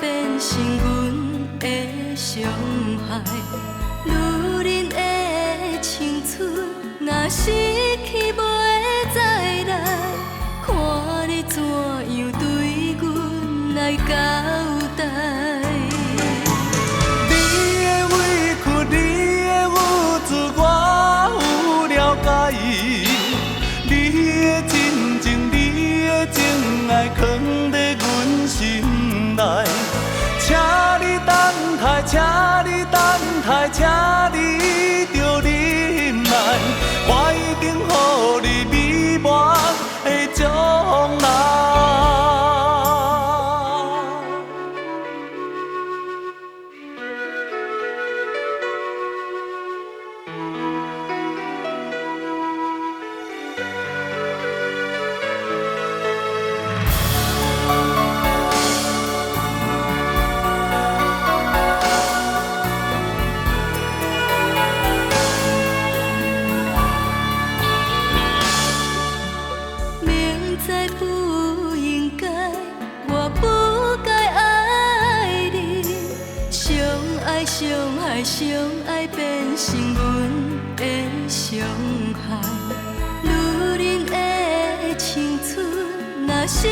變成阮的傷害。女人的青春，若失去袂再來，看你怎樣對阮來交代。你的委屈，你的無助，我有了解。你的真情，你的情愛，藏佇阮心內。請你等待，請你等待，請你著忍耐，我一定予你美滿的將來。明知不應該，我不該愛你，相愛相害相愛變成阮的傷害。女人的青春，若失